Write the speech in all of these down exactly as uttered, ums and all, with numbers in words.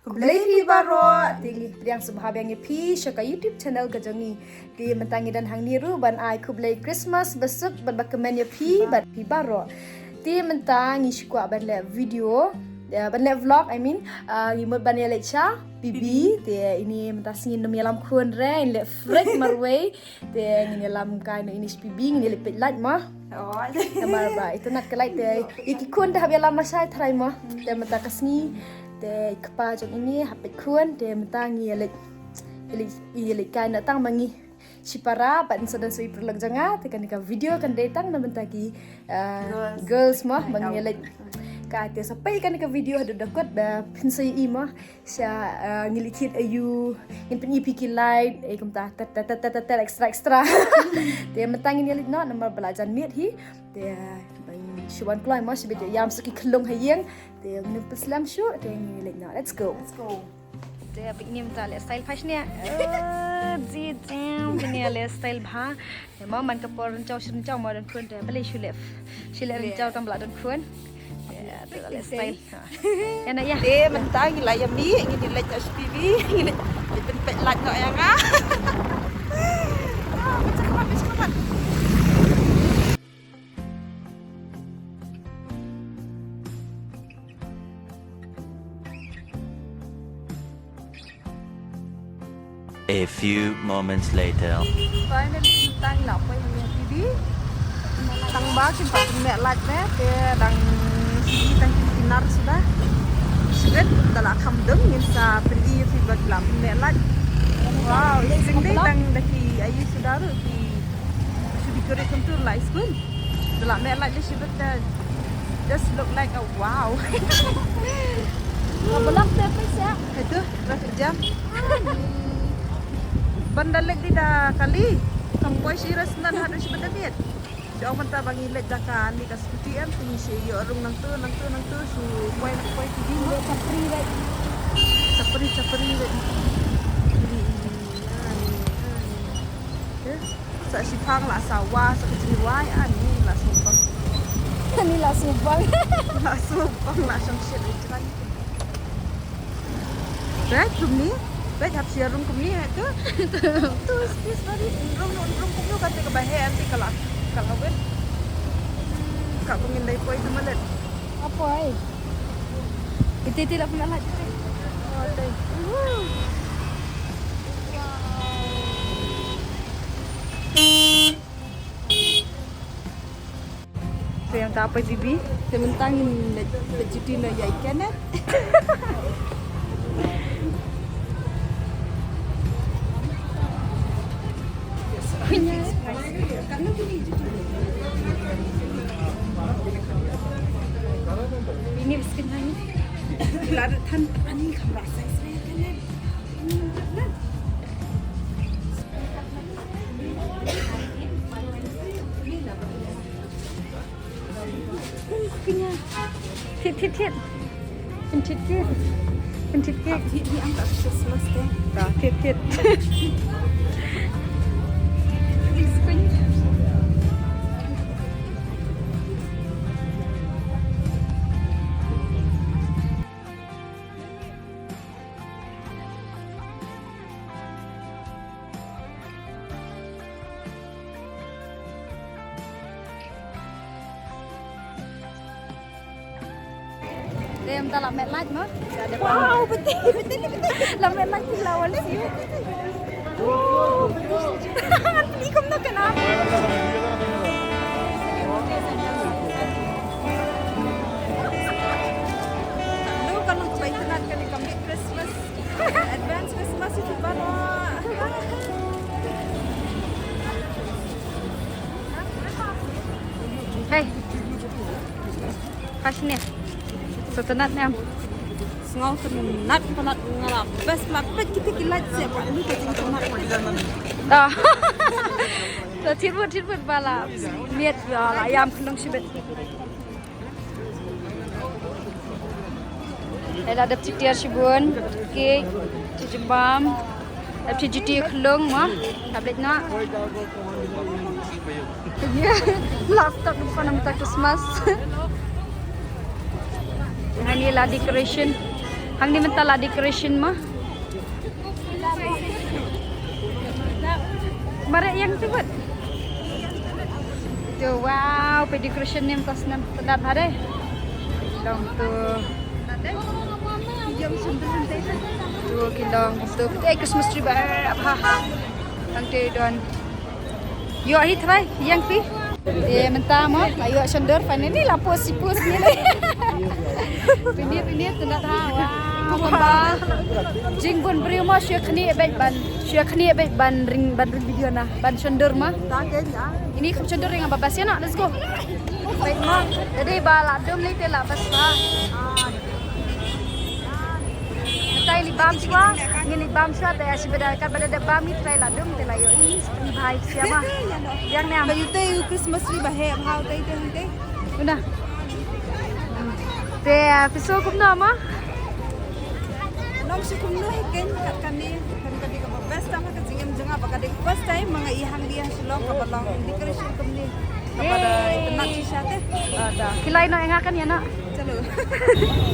Khublei phi baroh, te ngi pdiang sngewbha biang ïa phi sha ka YouTube channel ka jong ngi. Te mynta ngi don hangne ruh ban ai khublei Christmas basuk bad ba kmen ïa phi bad phi baroh. Te mynta ngi shu kwah ban leh video, eh, ban leh vlog, I mean, ah, ngi mut ban ïaleit sha P B. Te ine mynta sngi nym ïalam khun re, ngi leh fresh marwei. Te ngin ïalam kai noh ine sha P B, ngin ïaleit peit light mo. Oh. Namar ba itynnad ka light te ïa ki khun te hap ïalam lashai tharai mo. Te mynta ka sngi te i kpa jong ine hap peit khun, te mynta ngi ïaleit, ïaleit, ïaleit kai noh tang ma ngi. Shipara pat, ngin sa don sa i paralok jong nga, te kane ka video kan dei tang na bynta ki, ah, girls. Girls mo, ba ngin ïaleit kai. Te sa peit kane ka video haduh da kut ba phin sa ïohi mo. Sha, ah, ngi leit thied aiu, ngin pyni phi ki light, eh, kumta, tat, tat, tat, tat, tat, extra, extra. Te mynta ngin ïaleit noh, namar ba la jan miet hi. Te, ah, ban shu wan kloi mo, shibit ïam sa ki khyllung ha ïing. Te ngin pynslem shuh, te ngin ïaleit noh. Let's go. Let's go. Te phi ine mynta leh style pha shane. Eh, ji jam, phi ine leh style bha. Te mo man ka por rynjaw shi rynjaw mo don khun te. Balei shu leh, shu leh rynjaw tang ba la don khun. Te, te leh style. Ha. Ïa na ïa. Te mynta ngi la ïa mih, ngi leit sha P B, ngi leit pynpeit light noh ïa nga. Ah, pynchakhmat, pynchakhmat. A few moments later. Finally, mynta ngi la poi ha ïing P B. Tang ba kim pat pynmeh light ne, te dang ki tang ki nar suda. Shibit da la kham dum ngin sa pyni ïa phi ba ki la pynmeh light. Wow, ïa dang dei tang da ki aiu suda ruh ki shu decorate kumtu la skul. Da la meh light da shibit da just look like a wow. Ka belak te pisa. Itu traffic jam. Ban da leit da kali. Kam poi shi ras nan haduh shibit da miet. Jong mynta ba ngi leit da kane ka scooty em, te ngi shu ïoh rung nangtu, nangtu, nangtu, shu poi, poi P B mo. Chapri, chapri, chapri. Sa shiphang la sawa, sa ka jingwai, ani la sumpang. Ani la sumpang. La sumpang, la shang shit, ai jran. Right, kumni? Right, hap shia rung kumni, eh, tu? Tu, space bari. Rung, rung, rung kumni, kata ka bahe, anti kala, kala wen. Ka pengin dai poi tu malet. Apa, eh? Iti, iti, la pernah lagi. Oh, tai. Woo. Te ïa ta poi P B, te mynta ngin leit, leit juti noh ïa i Kenneth. Ini miskin lagi. Lada tan ani kamera saya, saya Kenneth. Thied, thied, thied. Pynthit ki. Pynthit ki. Thied ki, ang tak Christmas te. Ta, thied, thied. Te mynta la meh light mo. Wow, betul, betul, betul. La meh light phi la wan siu. Wow, betul. Ngan pynïaid kumno kane. Lo ka long bai tnat kane ka mih Christmas. Advance Christmas ïa phi baroh. Hey. Khashne. Sngewtynnat ne em? Sngewtynnat palat, nga la best palat. Peit kita ki light se, ba ni ka jingtynnat. Ah. Te thied bud, thied bud ba la miet, ïa la ïam khnong shibit. Ïa la dep thied tiar shibun, cake, thied jingbam, dep thied juti khlung mo, tablet na. Ïa, la stock dep pan mynta Christmas. Hangne la decoration. Hangne mynta la decoration mo. Mare ïeng tu bad. Tu, wow, phi decoration ne mynta snem tynat ha de. Long tu. Tu ki long tu. Eh, Christmas tree ba, eh, ha. Hangte don. Ïoh hi trai, ïeng phi. Eh, mynta mo, la ïoh shon dor, finally la post, shi post ni le. Pynit, pynit, tynat ha, wow. Kumba jingbun briew mo, shu khnieh beit ban, shu khnieh beit ban ring, ban ring video na, ban shon dor mo. Ini kham shon dor ring ba bas ïa na, let's go. Beit mo, dei ba la dum ni te la bas ba. Mynta i lip balm shuwa, ngin lip balm shuwa, te ïa shi bynta katba da dep balm ngi trai la dum te la ïoh i, i bha i shuwa ma. Ïeng ne em. Ba ïoh te ïoh Christmas tree ba heh bha te te te. Una. Te, ah, phi sngew kumno ma? Nang shu kumno hi ken kat kane, kan ka dei kaba best time ha ka jingim jong nga ba ka dei first time ma nga i hangne ha Shillong kaba long decoration kumne. Kaba da itynnad shisha te. Ada. Ki lai noh ïa nga kan ïa noh. Chalo.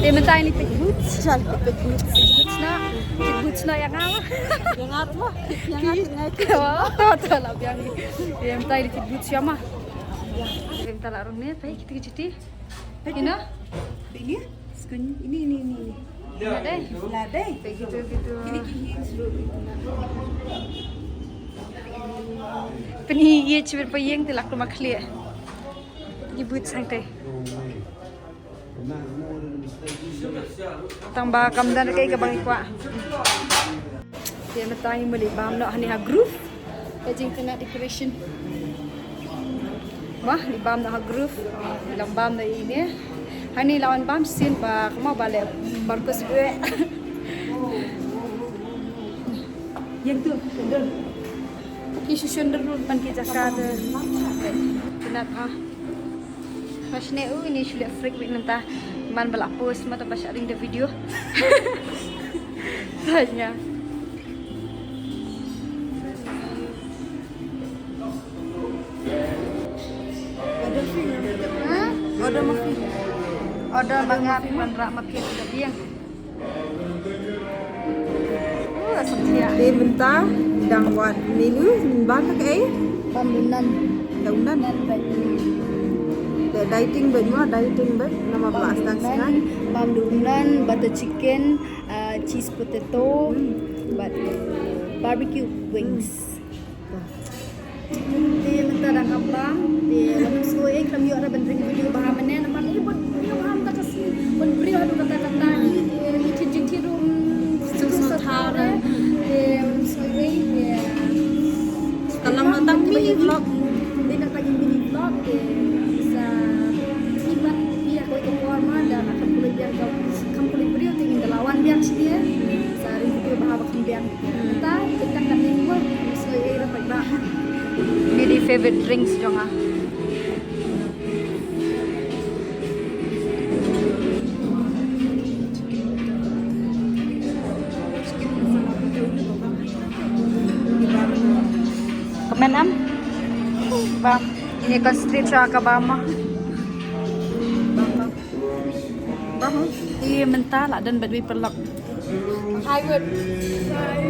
Te mynta ini peit boots, shal peit boots. Peit boots noh. Peit boots noh ïa nga. Ïa nga ruh. Ïa nga, ïa nga. Oh, to, to, la biang. Te mynta ini peit boots ïa ma. Te mynta la rung ne, peit kita ki chuti. Peit ina. Peit ni. Skun ini, ini, ini, ini. Lah dei. Lah dei. Peit gitu, gitu. Ini ki heels ruh. Pyni ïa chibit pa ïeng te la kuma khlieh. Ki boots hangte. Tang ba kam don kaei kaba ngi kwah. Te mynta ngi mut lip balm noh hangne ha Grove. Ka jingtynnat decoration. Wah, lip balm noh ha Grove. Lip balm noh ine. Hangne la wan balm sien ba kama ba leh Marcus beh. Ïeng tu, shon dor. Ki shu shon dor ruh ban ki jaka te. Tynnat ha. Ba shane u ini shu leh freak week mynta. Man ba la post ma ta ba sha ring da video. Tanya. Order ma phi. Order ma nga phi wanrah ma phi da biang. Te mynta dang wad menu, mynta ba kaei? Bam da u nan. Da u nan. Nan bad. Da dieting bad mo, dieting bad. Namar ba la sdang sngi. Bam da u nan, butter chicken, uh, cheese potato, bad barbecue wings. Te mynta dang hap bam, te wan ym sngew ei, khlem ïoh re ban ring video bha mynne, namar ei bun briew bha mynta ka sngi, bun briew haduh katta katta, i te i chin jingthied ruh, mm, sngew sngewthuh re. Te wan ym sngew ei, te ka long na tang mini vlog. Te na tang mini vlog, te sa i ban ïa kawei ka por ma da na kham khublei biang ka, kham khublei briew te ngin da la wan biang shisha. Sa ring video bha ba kham biang. Mynta, mynta ka ning mo, sngewbha ïa ka paidbah. Ni dei favorite drinks jong nga. Kmen em? Bam. Ini concentrate sha ka bam mo. Bam, bam. Bam. Ïa mynta la don bad wei paralok. Hai wut. Hai.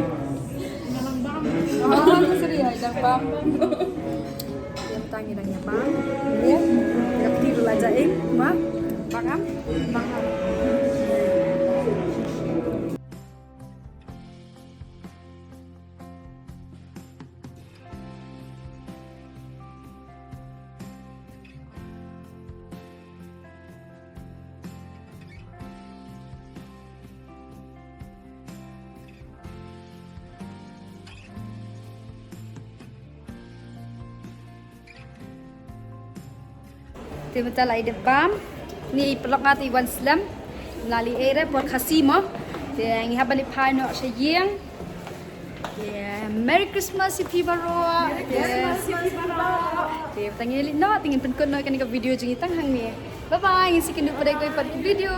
Ngalang bam. Oh, serius, dang bam. Ïa mynta ngi dang ïa bam. Ïa. Ïa phi la ja ing ma. Bam em? Bam em? Te mynta la i dep bam. Ni paralok nga te i wan slem. La leh ei re por Khasi mo. Te ngi hap ban leit phai noh sha ïing. Te Merry Christmas ïa phi baroh. Merry Christmas ïa phi baroh. Te mynta ngi leit noh, te ngin pynkut noh ïa kane ka video jong ngi tang hangne. Bye bye, ngin sa ïakynduh pat ha kawei pat ka video.